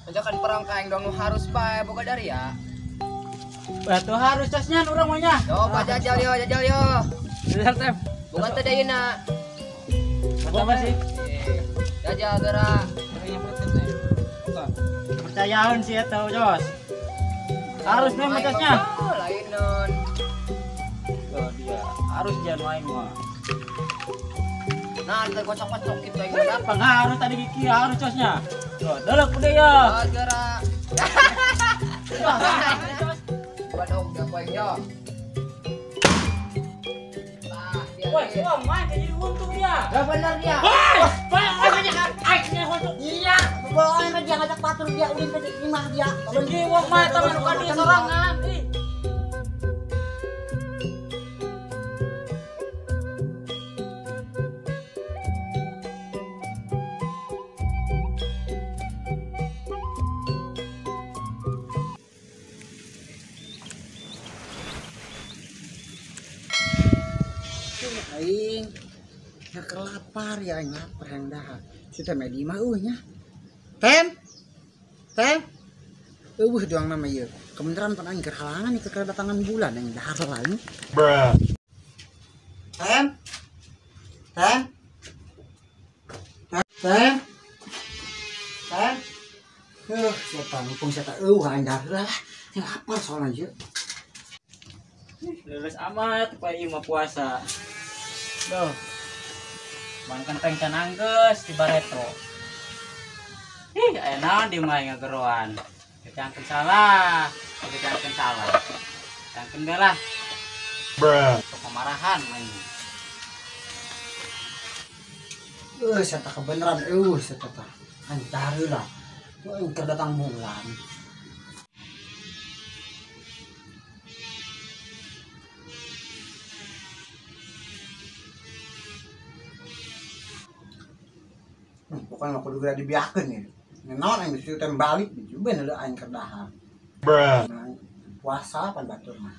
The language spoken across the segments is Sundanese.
Ajakan perang ka aing dong nu harus bae boga dari ya. Batu harus cosnya urang mah nya. Coba jajal yo, jajal yo. Jajal tem. Bukan teh dayuna. Apa sih? Jajal geura. Percayaan sih eta Jos. Harus nih cosnya. Lain non. Oh dia harus jangan main mah. Nah, kita kocok-kocok gitu aing mah. Pengaruh tadi gigi harus cosnya. Tuh, delek udah ya. Geura. Waduh, udah poin yo. Woi, wah, main jadi untung dia. Gak bener dia. Woi, aing kocok. Iya, pokoknya dia ngajak batur dia ulin ke imah dia. Jadi wong mah eta mah bukan dia sorangan. Ih. Aing ya lapar ya aing lapar yang dahar si teh di imah eueuh nya tem tem eueuh doang nama ieu kebenaran pan aing keur halangan ieu kedatangan bulan yang dahar lain. Bruh. Tem tem tem tem heuh siapa mumpung siapa eueuh aing dahar lah lapar soalnya ieu. Lulus amat pak ieu mah puasa. Duh. Bangkan teng anggeus di bareto. Ih, aya naon di mah ngageroan. Kecangkeun salah, kecangkeun salah. Cangkeun bae lah. Bruh. Kemarahan main. Saya tak kebenaran, saya tak antar lah. Aing keur datang bulan. Pokoknya mah kudu geura dibiakeun ya. Naon aing geus teh balik juga heula aing keur dahar. Bruh. Puasa pan batur mah.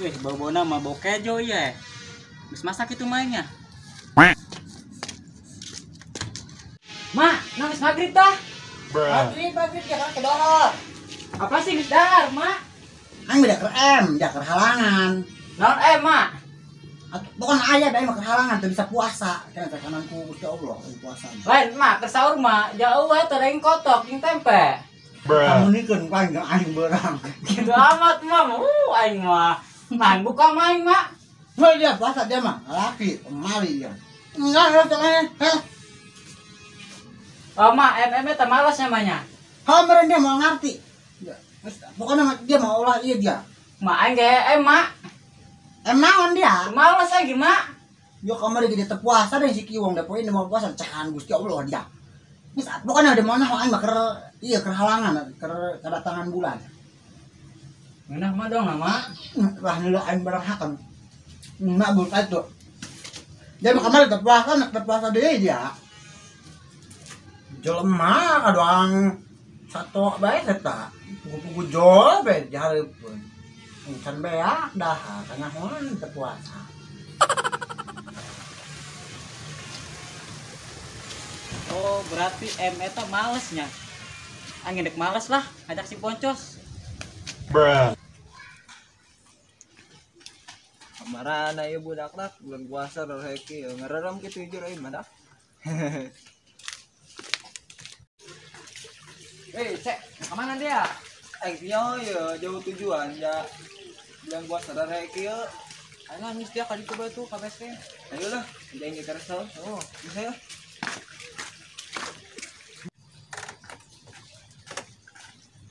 Wih, bau-bauna mah bau kejo ya. Geus masak itu mainnya. Ma, nangis maghrib dah. Maghrib, maghrib ya kan kedohor. Apa sih geus dahar, Ma? Aing beda keur M, dia keur halangan. Naon M, Ma? Pokoknya ayah dah mah halangan teu bisa puasa. Kan tekanan ku Gusti Allah euy puasa. Lain mah keur sahur mah jauh we teh daging kotok jeung tempe. Kamunikeun ku aing aing beurang. Gitu amat mah. Aing mah. Mah buka mah aing mah. Heuh dia puasa dia mah laki pemali dia. Enggak heuh heh. Oh mah MM teh malas namanya. Ha meureun dia mau ngarti. Ya, pokoknya dia mau olah ieu dia. Mah aing ge mak. Emang dia? Males lagi, Mak. Yo kamari ge teu puasa deh si Kiwong da poe mau puasa cehan Gusti Allah dia. Geus pokona di mana aing mah keur ieu keur halangan keur kedatangan bulan. Ngeunah mah dong, Mak. Lah heula aing barang hakan. Mak bul atuh. Dia mah kamari teu puasa, nak teu puasa deui dia. Jelema kadoang sato bae eta. Pugu-pugu jol bae dihareupeun. Can beak dahar kanyahoan teu puasa. Oh, berarti M eta malesnya. Angin dek males lah, ajak si Poncos. Bruh. Kamarana ieu budak dak bulan puasa roreki ngareram kitu jujur euy mah dak. Hei, cek, kemana dia? Aing nya ya jauh tujuan ya. Bulan puasa roreki yeuh. Ayo nangis dia kali coba tuh ka base camp. Ayo lah, jangan ge kesel. Oh, bisa ya.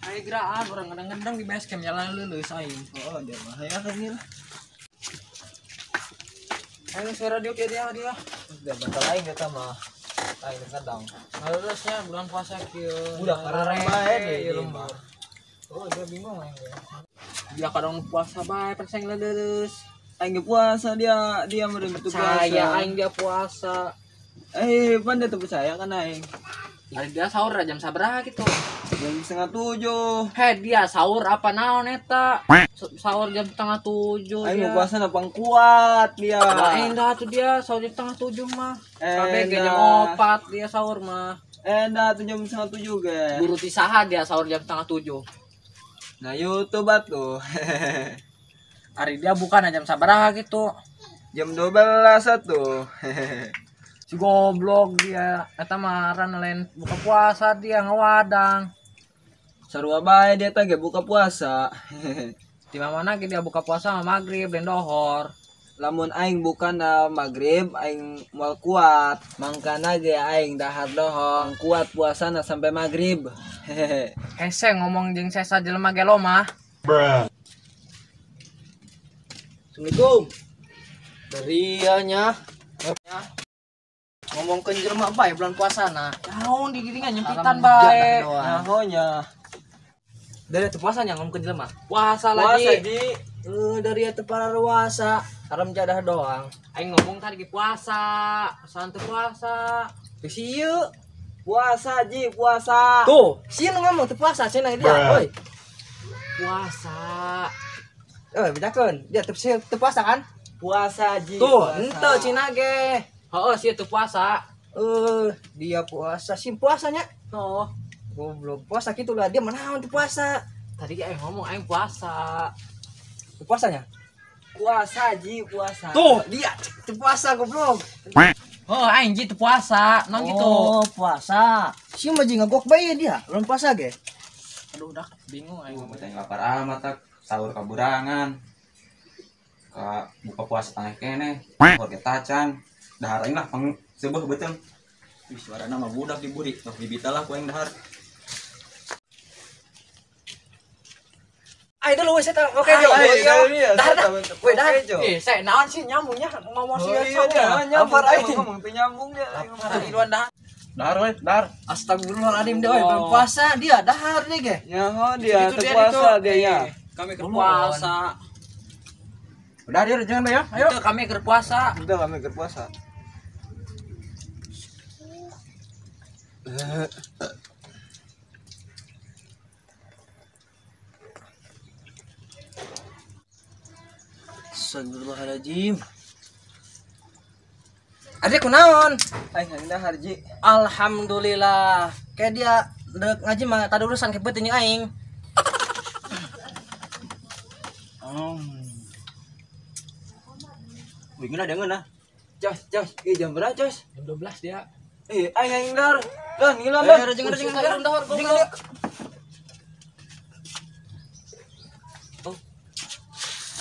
Ayo geraan orang ngendang-ngendang di base camp jalan leuleus aing. Oh, dia mah hayang kan lah. Ayo suara dia dia dia. Udah batal aing eta mah. Aing kadang. Leuleusnya bulan puasa kieu. Budak karena bae deh lembur. Oh, dia bingung aing. Dia kadang puasa bae persen leuleus. Aing puasa dia meureun teu puasa. Saya aing dia puasa. Pan dia tuh percaya kan aing. Hari dia sahur jam sabaraha gitu? Jam 6:30. Heh, dia sahur apa naon eta? Sahur jam 6:30. Aing mau puasa napang kuat dia. Lain dah tuh dia sahur jam 6:30 mah. Kabeh ge jam 4 dia sahur mah. Dah tuh jam 6:30 ge. Guru ti saha dia sahur jam 6:30. Nah, YouTube atuh. Hari dia bukan jam sabaraha gitu. Jam 12 atuh. Si goblok dia, eta mah ran lain buka puasa dia ngawadang. Sarua bae dia teh ge buka puasa. Di mana ge dia buka puasa mah magrib dan dohor. Lamun aing buka na magrib aing moal kuat, mangkana ge aing dahar dohor, kuat puasana sampai magrib. Hese ngomong jeung sesa jelema gelo mah. Bruh. Assalamualaikum. Dari nya. Ngomongkeun jelema bae bulan puasa na. Naon di didinya nyempitan bae. Naon nya. Dari teu puasa nya ngomongkeun jelema. Puasa lagi. Puasa di. Dari teu pararuasa, haram jadah doang. Aing ngomong tadi ge puasa, santu puasa. Teu sieu. Puasa ji, puasa. Tuh, sieun ngomong teu puasa cenah dia, oi. Puasa. Bedakeun. Dia teu puasa kan? Puasa ji. Tuh, henteu cenah ge. Heeh, sih itu puasa. Dia puasa, sim puasanya. Oh, goblok puasa gitu lah. Dia menawan tuh puasa. Tadi aing ngomong aing puasa. Tuh puasanya? Puasa ji, puasa. Tuh, dia tuh puasa goblok. Oh, aing ji tuh puasa, non gitu. Oh, puasa. Sim mah ji ngagok bae dia, belum puasa ge. Aduh, dah bingung aing. Bocah lapar amat tak sahur kaburangan. Ka buka puasa tangeh keneh, sahur ge tacan. Dahar aing lah pang seubeuh beuteung. Ih, suarana mah budak diburi, tong dibita lah ku aing dahar. Ayo dulu wes eta oke jo. Dahar dah. Weh dahar. Saya naon sih nyambungnya ngomong sih nyambung aing ngomong teu nyambung dia. Iluan dahar. Dahar weh, dahar. Astagfirullahaladzim dia belum puasa dia dahar nih ge. Nyaho dia teu puasa dia nya. Kami keur puasa. Udah dia jangan ya. Ayo. Itu kami keur puasa. Udah kami keur puasa. Astagfirullahaladzim. Ade kunaon? Aing hayang dahar ji. Alhamdulillah. Kayak dia dek ngaji mah tadi urusan ke beuteung aing. Wih, ngeunah dia ngeunah. Jos, jos, ih jam berapa, Jos? Jam 12 dia. Aing hayang dahar. Don, ngiluan don. Jeung dahar goblok.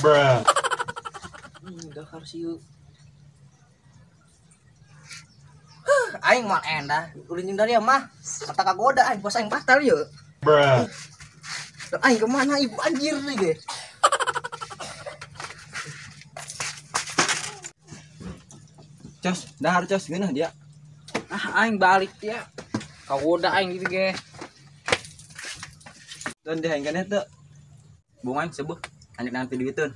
Bruh. Dahar sieu. Aing mah endah, ulin jeung dari mah. Mata kagoda aing puasa aing batal yeuh. Bruh. Aing kemana ibu anjir nih ge. Cos, dahar cos geunah dia. Ah, aing balik dia. Kagoda aing gitu ge. Dan dia aing keneh teu. Bunga aing sebuh, anjing nanti duiteun.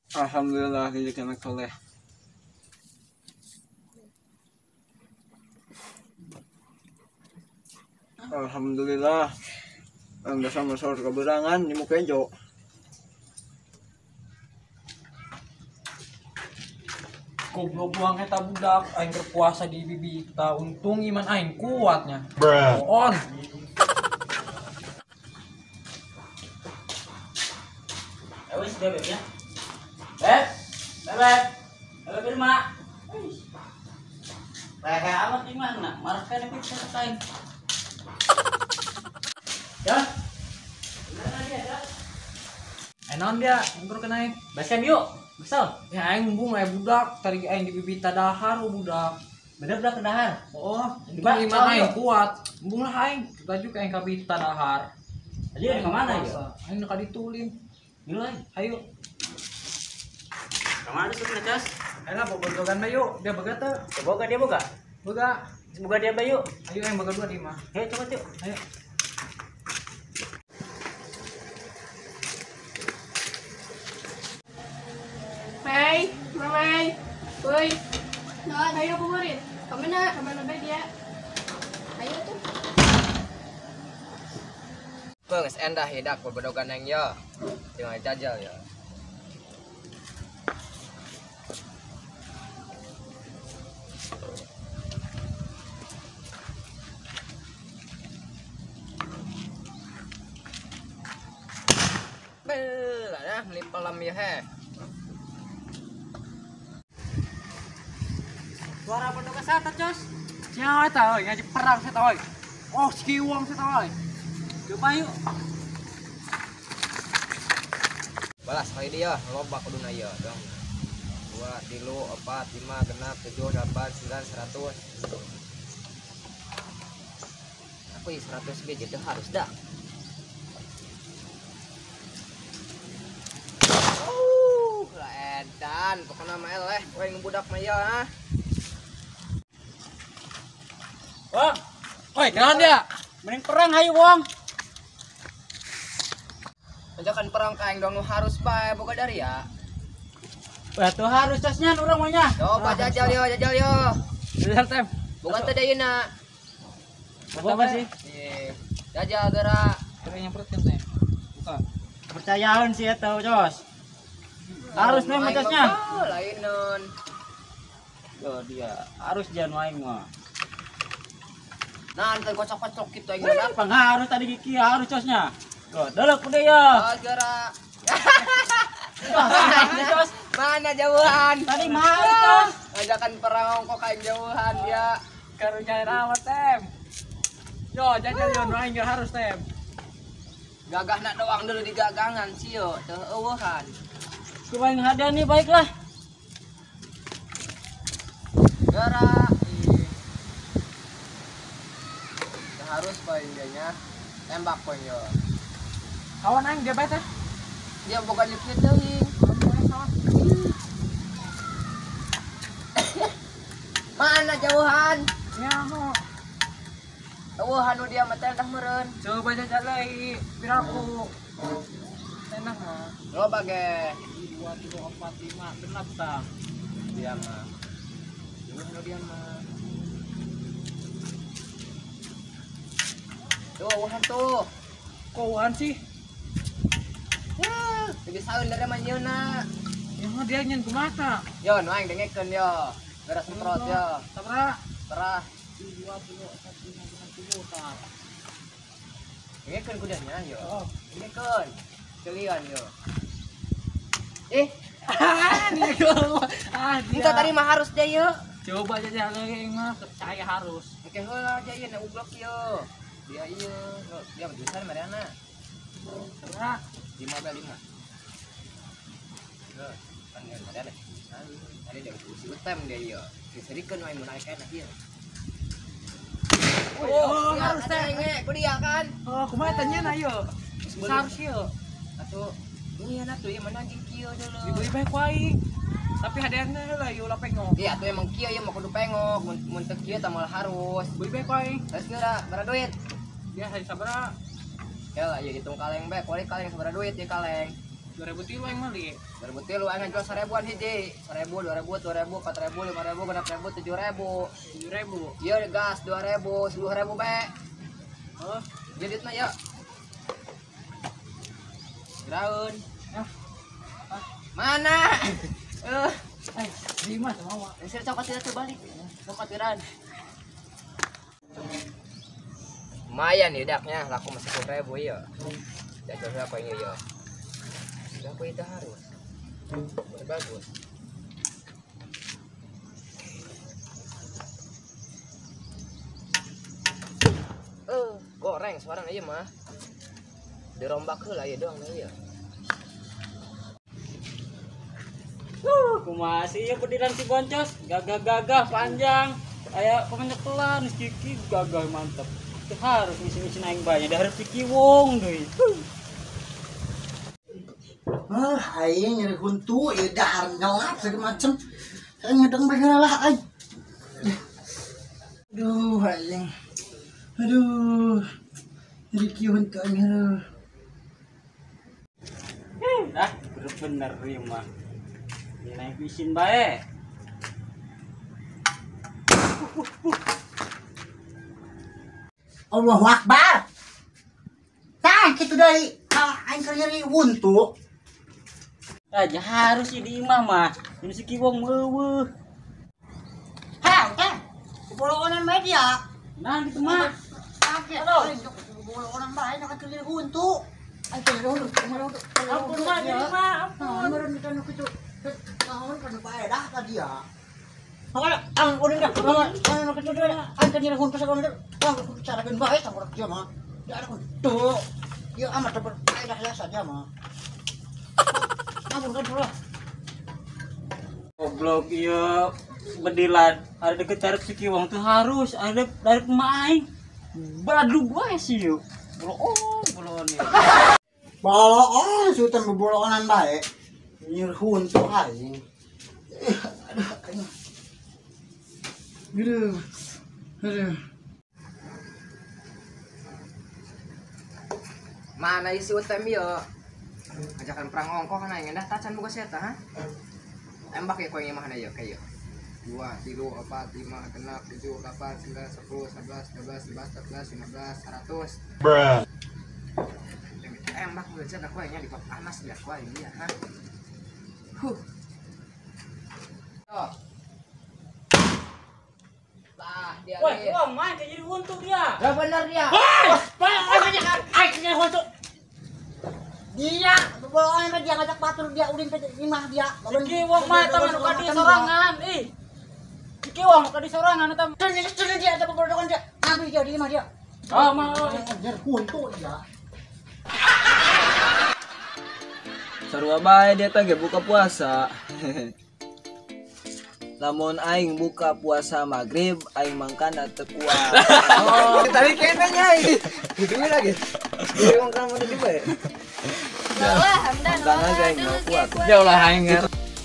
Alhamdulillah rezeki anak soleh. Alhamdulillah. Enggak sama sahur keberangan di muka hijau. Goblok buang eta budak aing berpuasa di bibita untung iman aing kuatnya. On. Wis dia beb ya. Beb, beb, beb Irma. Lehe amat di mana? Marah kan aku bisa aing. Ya. Gimana dia, ya? Naon dia, ngobrol kena aing. Basem yuk. Besel. Ya aing embung aya budak, tadi aing di bibita dahar budak. Bener budak dahar. Oh, untung iman aing kuat. Embung lah aing, baju aing ka bibita dahar. Aja ke mana ya? Aing ka ditulin. Ngilu aing. Ayo. Ka mana sih Cas? Ayo lah bobogogan bae yuk. Dia boga teu? Boga dia boga. Boga. Boga dia bae yuk. Ayo aing boga dua di mah. Ayo coba yuk. Ayo. Mei, Mei, woi. Nah, ayo buburit. Kemana? Kemana bae dia? Ayo tuh. Geus endah hidak bobodogan aing yo. Tinggal jajal yo. Belah dah beli pelam ya he. Suara bodogan sata, Cos. Sia eta euy, ngaji perang saya euy. Oh, si wong saya euy. Coba yuk. Balas kali dia loba kuduna ieu dong. 2 3 4 5 6 7 8 9 100. Aku 100 ge jadi harus dah. Lah edan pokona mah eleh we ngebudak mah ieu ha. Wong. Oi, kenalan dia. Mending perang hayu, Wong. Ajakan perang ka aing dong nu harus bae boga dari ya. Batu harus cosnya urang mah nya. Coba jajal yo, jajal yo. Jajal tem. Boga teh dayeuna. Boga sih. Iya. Jajal geura. Kira nyamperkeun teh. Buka. Percayaan sih eta, Cos. Harus nih mah cosnya. Lainan. Yo dia harus jangan main mah. Nah, ntar kocok-kocok gitu aing mah. Pengharus tadi gigi harus cosnya. Loh, delek udah ya. Oh, geura. Cos. Mana jauhan? Tadi mahal, Cos. Ajakan perang ongkok aing jauhan dia. Karunya rawat tem. Yo, jajal yo nu aing harus tem. Gagah nak doang dulu di gagangan sio, teu eueuhan. Coba yang hadiah nih baiklah. Geura. Harus poin dianya. Tembak poin yo. Kawan aing dia bae teh. Dia boga lieu teuing. Mana jauhan? Nyaho. Eueuhan nu dia mah teh dah meureun. Coba jajal deui, piraku. Tenang mah. Loba ge. 2 3 4 5 genap tah. Dia mah. Eueuhan nu dia mah. Tuh, eueuhan tuh. Kok eueuhan sih? Ya, lebih saeun dari manjeuna. Ya dia nyen kumaha? Yo, nu aing dengekeun yo. Beras semprot yo. Sabaraha? Sabaraha? 2 3 4 5 6 7 tah. Dengekeun kudanya yo. Oh, dengekeun. Kalian yo. Ah, dia. Entah tadi mah harus dia yo. Coba aja lagi mah percaya harus. Oke heula aja ieu na ublok yo. Dia ieu, dia jurusan Mariana. Sabaraha? 5 be 5. Yo, kan dia Mariana. Tadi dia usi utem dia ieu. Diserikeun we mun aya kana ieu. Oh, harus teh nge, ku dia kan. Oh, kumaha tanya na ieu? Harus ieu. Atuh, iya atuh ieu mana anjing kieu dulu. Dibeli bae ku aing. Tapi hadiahna heula ieu ulah pengok. Iya, atuh emang kieu ieu mah kudu pengok, mun teu kieu tah moal harus. Beli bae ku aing. Terus geura, bara duit. Dia hari sabaraha? Ya lah, ieu hitung kaleng bae, kuari kaleng sabaraha duit ieu kaleng. 2003 aing meuli. 2003 aing jual 1000-an hiji. 1000, 2000, 2000, 4000, 5000, 6000, 7000. 7000. Ieu gas 2000, 10000 bae. Heuh, ieu duitna ya. Graun. Ah. Mana? Lima sama. Geus cokot teu balik. Cokotiran. Lumayan ya daknya, laku masih 10.000 ya. Jajal apa ini ya? Aku itu harus. Bagus. Goreng suara aja mah. Dirombak heula ieu doang ieu. Kumaha sih ieu bediran si Boncos, gagah-gagah panjang. Aya pemenyekelan gigi gagah mantep. Teu harus ngisi-ngisi aing bae nya dahar pikiwung deui. Ah, aing nyeri huntu, ieu dahar nyelap segala macem. Aing ngedeng bae lah aing. Aduh, aing. Aduh. Nyeri kieu huntu aing heuh. Dah, bener-bener ieu mah. Ini naik isin bae. Allahu Akbar. Tah kitu deui. Aing keur nyeri wuntu. Aja harus di imah mah. Ini si Kiwong eueuh. Hah, teh. Boloonan bae dia. Nah gitu mah. Aduh, boloonan bae nak keur nyeri wuntu. Aing keur nyeri wuntu. Ampun mah jadi mah, ampun. Meureun kita nu kitu. Naon kana bae dah tadi ya. Makanya, ang udah dah, anu kitu deui. Aing keur nyeri wuntu sagala deui. Wah, carakeun bae tanggurak dia mah. Dia ada wuntu. Ieu amat teu berfaedah biasa dia mah. Ampun kan lah. Goblok ieu bedilan ada deket carip si Kiwong tuh harus ada dari pemain. Badug wae sih yuk. Boloon, boloon ya. Boloon, sultan beboloonan bae. Nyeri huntu aing. Aduh, aing. Aduh. Aduh. Mana isi UTM ieu? Ajakan perang ongkoh kana aing dah tacan boga seta ha. Tembak ya koe imahna ieu ka ieu. 2 3 4 5 6 7 8 9 10 11 12 13 14 15 100. Bruh. Tembak beuja da koe nya di panas dia koe dia ha. Huh. Oh. Lah dia. Woi, wong main kayak jadi untung dia. Lah bener dia. Woi, aing huntu. Dia bohongan mah dia ngajak batur dia ulin ke imah dia. Si Kiwong mah eta mah nu ka dieu sorangan ih. Si Kiwong nu ka dieu sorangan eta. Terus dia ada pembodohan dia. Ambil dia di imah dia. Oh, mah anjir huntu dia. Sarua bae dia teh ge buka puasa. Lamun aing buka puasa maghrib, aing mangkana teu kuat. Oh, tadi kene nya. Gitu lagi. Dia wong kan mun di bae. Jauh lah aing.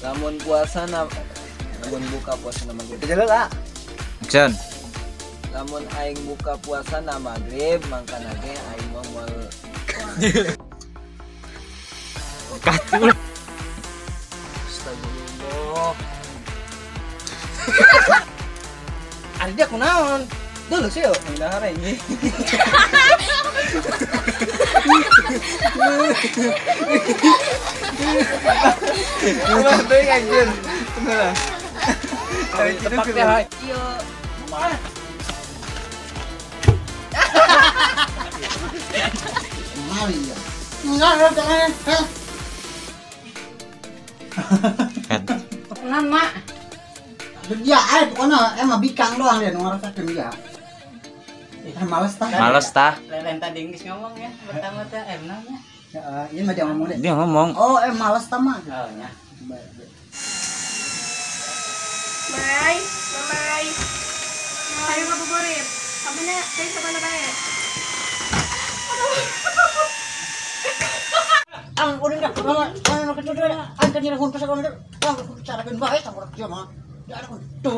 Lamun puasa na lamun buka puasa na maghrib. Jalan lah. Action. Lamun aing buka puasa na maghrib, mangkana ge aing mah moal. Katul. Astagfirullah. Ari dia kunaon? Dulu sih yo, dahar ini. Wah, teuing anjir. Bener. Tepak teh hai. Ieu. Mari ya. Enggak, jangan. Heh. Tenan, Mak. Dia pokoknya emang bikang doang dia nu ngarasakeun dia. Males tah. Males tah. Lain tadi Inggris ngomong ya, pertama teh namanya. Heeh, ieu mah dia ngomong deh. Dia ngomong. Oh, males tah mah. Oh, nya. Mai, mamai. Ayo ngabuburit. Kamana, teh kamana bae? Ang udah dah, anu kitu deui. Aing keur nyeri huntu sagala deui. Wah, carakeun bae tanggurak dia mah. Dia ada huntu.